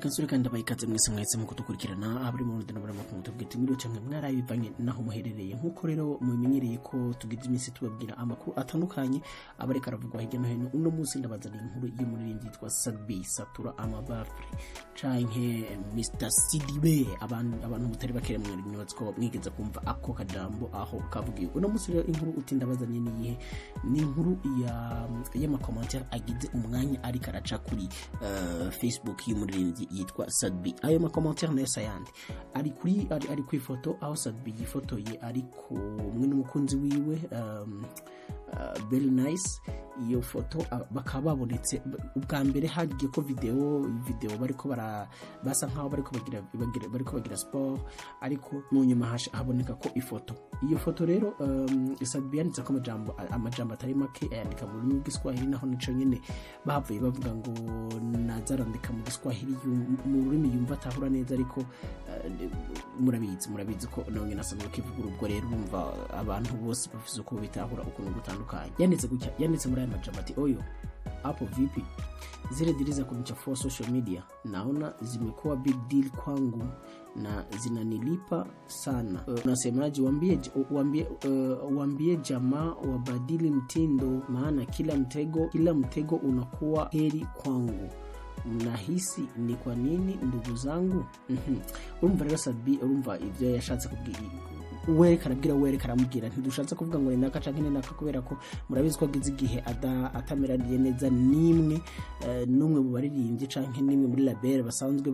Reka nsure kandi ndabaha ikaze mwese mwese mu kudukurikirana, abari mu Rwanda n'abari mu makungu, tubwite muri canke mwarabivanye naho muherereye. Nkuko rero mubimenyereye ko tugize iminsi tubabwira amakuru atandukanye aba ariko aravugwa hirya no hino, uno munsi ndabazaniye inkuru y'umuririmbyi yitwa Sat-B Satura Amabafre canke Mr Sidibe. Abantu mutari bakere mwe ko mwigeze kumva ako kajambo aho kavugiwe. Uno munsi rero inkuru uti ndabazaniye niyihe? Ni inkuru ya y'ama commentaire agize umwanya ariko araca kuri Facebook y'umuririmbyi yitwa Sat-B. Ayo ma commentaire nayo sayandi ari ku ifoto aho Sat-B yifotoye ari kumwe n'umukunzi wiwe Bell Nice. Iyo foto bakaba babonetse ubwa mbere hagiye ko video bariko bara basa nkaho bariko bagira sport, ariko mu nyuma haboneka ko ifoto. Iyo foto rero Sat-B yanditse ko amajambo atari make, ayandika mu rurimi rw'Igiswahili, naho nico nyene bahavuye bavuga ngo nazarandika mu Giswahili mu rurimi yumva atahura neza. Ariko murabizi ko nawe nyene asanzwe akivuga. Ubwo rero urumva abantu bose bafise uko bitahura ukuntu gutandukanye. Yanditse gutya, yanditse muri aya majambo ati: "Oyo hapo vipi? Zile dili za kunichafua social media naona zimekuwa big deal kwangu na zinanilipa sana. Unasemaje? Waambie jamaa wabadili mtindo, maana kila mtego unakuwa heri kwangu. Mnahisi ni kwa nini ndugu zangu?" Urumva rero Sat-B, urumva ibyo yashatse kubwira wereka arabwira, wereka aramubwira, ntidushatse kuvuga ngo ni naka canke ni naka, kubera ko murabizi ko agize igihe atameraniye neza n'imwe n'umwe mu baririmbyi canke n'imwe muri label basanzwe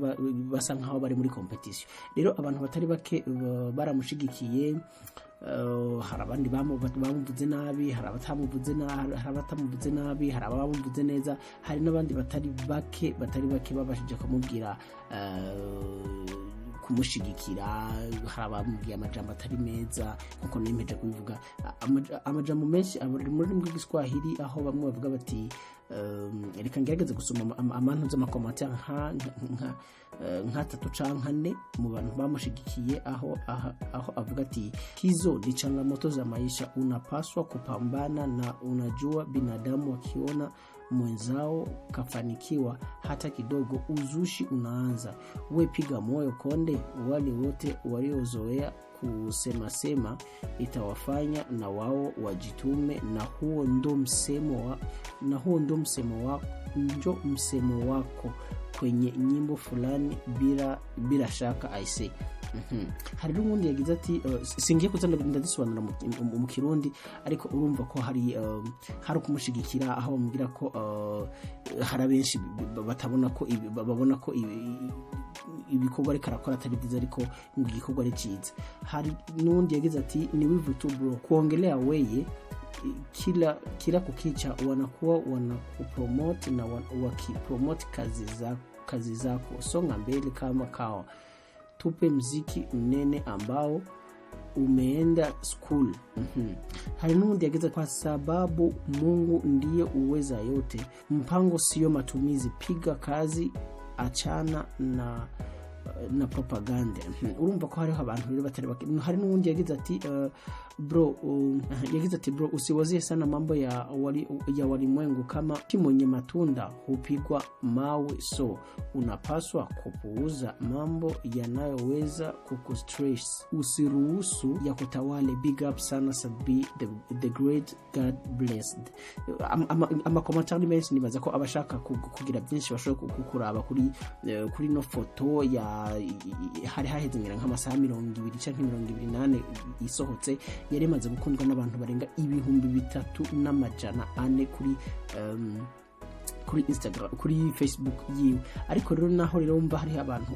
basa nkaho bari muri competition. Rero abantu batari bake baramushigikiye. Hari abandi bamuvuze nabi, hari abatamuvuze nabi, hari abamuvuze neza, hari n'abandi batari bake babashije kumubwira kumushigikira. Hari abamubwiye amajambo atari meza, nkuko nemeje kubivuga. Amajambo menshi aba ari mu rurimi rw'Igiswahili, aho bamwe bavuga bati reka ngerageze gusoma amantu z'ama commentaire nk'atatu canke ane mu bantu bamushigikiye, aho avuga ati: "Hizo ni changamoto za maisha, unapaswa kupambana na unajua binadamu wakiona mwenzao kafanikiwa hata kidogo, uzushi unaanza. We piga moyo konde, wale wote waliozoea kusemasema itawafanya na wao wajitume, na huo ndo msemo wa, njo msemo wako kwenye nyimbo fulani, bila shaka aise." Hari n'ubundi yagize ati singiye kuza ndazisobanura mu Kirundi, ariko urumva ko hari ukumushigikira, aho bamubwira ko hari abenshi batabona ko babona ko ibikorwa ariko arakora atari byiza, ariko ngo igikorwa ari cyiza. Hari n'undi yagize ati: "Ni wivu tu bro, kuongelea weye kila kukicha wanakuwa wanakupromote na wakipromote kazi zako. Songa mbele kama kawa, tupe mziki mnene ambao umeenda school." Hari n'undi yagize: "Kwa sababu Mungu ndiye uweza yote, mpango sio matumizi, piga kazi, achana na propaganda." Urumva ko hariho abantu rero batari bake. Hari n'uwundi yagize ati bro yagize ati: "Bro, usiwazie sana mambo ya walimwengu, kama mwenye matunda hupigwa mawe, so unapaswa kupuuza mambo yanayoweza kukustress, usiruhusu ya kutawale. Big up sana Sat-B the great, God blessed." Ama commentaire ni menshi, nibaza ko abashaka kugira byinshi bashobora kuraba kuri no foto ya hari haheze ngira nk'amasaha 20 canke 24 isohotse, yari imaze gukundwa n'abantu barenga 3400 kuri Instagram, kuri Facebook yiwe. Ariko rero naho rero wumva hariho abantu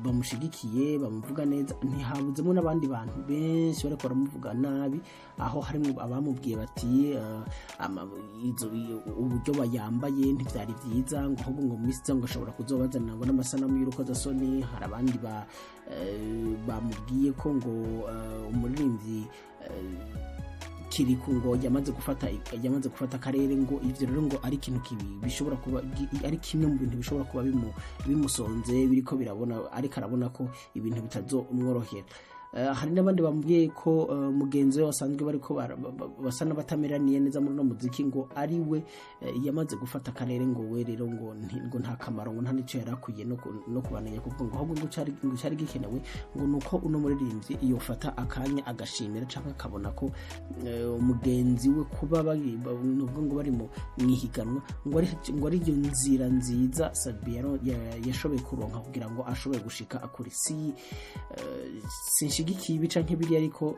bamushigikiye, bamuvuga neza, ntihabuzemo n'abandi bantu benshi bariko baramuvuga nabi, aho harimo abamubwiye bati uburyo bayambaye ntivyari vyiza, ngo ahubwo ngo mu minsi iza ngo ashobora kuzobazanira ngo n'amasanamu y'urukozasoni. Hari abandi bamubwiye ko ngo umuririmbyi Kiriku ngo yamaze gufata akarere, ngo ivyo rero ngo ari ikintu kibi bishobora kuba ari kimwe mu bintu bishobora kuba bimusonze, biriko birabona, ariko arabona ko ibintu bitazomworohera. Hari n'abandi bamubwiye ko mugenzi we basanzwe bariko basa n'abatameraniye neza muri uno muziki, ngo ari we yamaze gufata akarere, ngo we rero ngo nta kamaro, ngo nta n'icyo yari akwiye no kubandanya kuvuga, ngo ahubwo ngo cari gikenewe ngo nuko uno muririmbyi yofata akanya agashimira canke akabona ko mugenzi we kuba bari nuvuga ngo bari mu mwihiganwa, ngo ari iyo nzira nziza Sat-B yashoboye kuronka kugira ngo ashobore gushika kure. Si sinshigikiye ibi canke biriya, ariko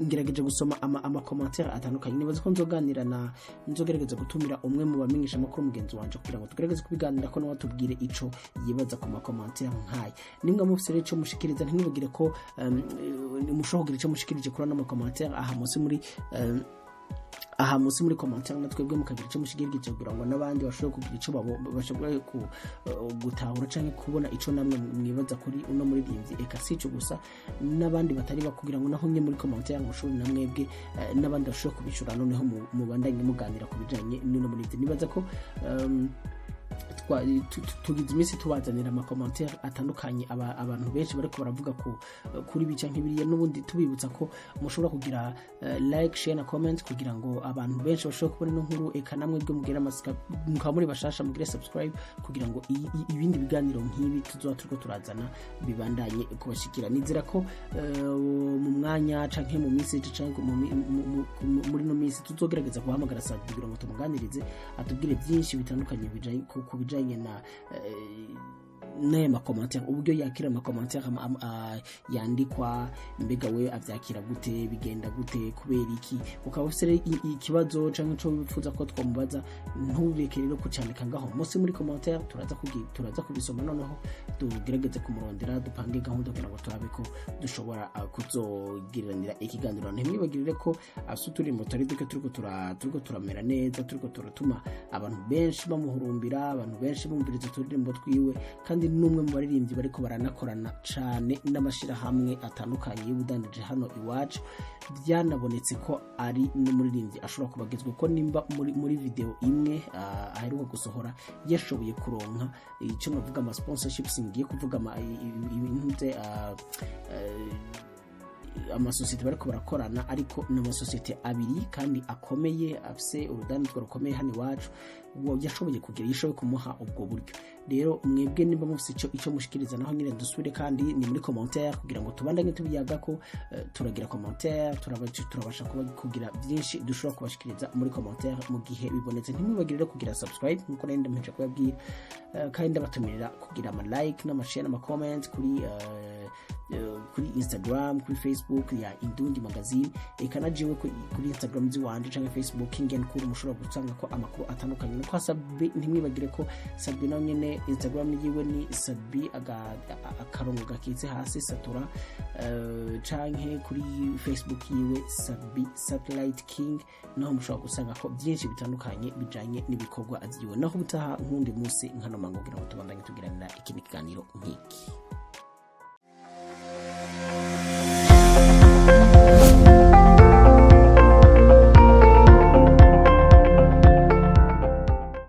ngerageje gusoma ama commentaire atandukanye. Nibaza ko nzoganira na nzogerageza gutumira umwe mu bamenyesha amakuru mugenzi wanje kugira ngo tugerageze kubiganira ko nawe atubwire ico yibaza ku ma commentaire nk'aya. Nimwe mufise rero ico mushikiriza, ntimwibagire ko mushobora kugira ico mushikirije kuri ano ma commentaire aha munsi muri commentaire, na twebwe mukagira icyo mushigikije kugira ngo n'abandi bashobore kugira icyo bashobore gutahura canke kubona ico namwe mwibaza kuri uno muririmbyi. Eka si ico gusa, n'abandi batari bakugira ngo naho nye muri commentaire mushobore na mwebwe n'abandi bashobore kubishura, noneho mubandanye muganira ku bijanye n'uno muririmbyi. Nibaza ko tugize iminsi tubazanira ama commentaire atandukanye, abantu benshi bariko baravuga kuri bica nk'ibiriya. N'ubundi tubibutsa ko mushobora kugira like, share na comment kugira ngo abantu benshi bashobore kubona ino nkuru. Eka namwe bwe mugire amasika, mukaba muri bashasha, mugire subscribe kugira ngo ibindi biganiro nk'ibi tuzoba turiko turazana bibandanye kubashikira. Nizera ko mu mwanya canke mu minsi canke muri no minsi tuzogerageza guhamagara Sat-B kugira ngo tumuganirize, atubwire byinshi bitandukanye bijanye ku bijanye na n'aya ma commentaire, uburyo yakira ama commentaire yandikwa, mbega we avyakira gute, bigenda gute, kubera iki. Ukaba ufise rero ikibazo canke ico wifuza ko twamubaza, ntureke rero kucandika ngaho munsi muri commentaire, turaza kubisoma, noneho tugerageze kumurondera, dupange gahunda kugira ngo turabe ko dushobora kuzogiriranira ikiganiro. Ntimwibagirire ko afise uturimbo tutari duke turiko turamera neza, turiko turatuma abantu benshi bamuhurumbira, abantu benshi bumviriza uturirimbo twiwe, kandi n'umwe mu baririmbyi bariko baranakorana cane n'amashirahamwe atandukanye y'ubudandaji hano iwacu. Byanabonetse ko ari n'umuririmbyi ashobora kubagezwa ko nimba muri video imwe aheruka gusohora yashoboye kuronka icyo navuga ama sponsorships, ngiye kuvuga ama ibintu amasosiyete bariko barakorana, ariko ni amasosiyete abiri kandi akomeye, afise urudandazwa rukomeye hano iwacu, yashoboye kugira yashoboye kumuha ubwo buryo. Rero mwebwe nimba mufise ico mushikiriza, naho nyine dusubire kandi ni muri commentaire kugira ngo tubandanye tubiyaga ko turagira commentaire, turabasha kugira byinshi dushobora kubashikiriza muri commentaire mu gihe bibonetse. Ntimwibagire kugira subscribe nkuko nari ndamuheje kubabwira, kandi ndabatumirira kugira ama like n'ama share n'ama comment kuri Instagram, kuri Facebook ya Indundi Magazine, eka na jewe kuri Instagram ziwanje canke Facebook King and Cool, mushobora gusanga ko amakuru atandukanye. Nuko Sat-B, ntimwibagire ko Sat-B nawe nyene Instagram yiwe ni Sat-B akarongo gakitse hasi satura, canke kuri Facebook yiwe Sat-B Satellite King, naho mushobora gusanga ko byinshi bitandukanye bijanye n'ibikorwa vyiwe. Naho ubutaha nkundi munsi nkano mango kugira ngo tubandanye tugiranira ikindi kiganiro nk'iki.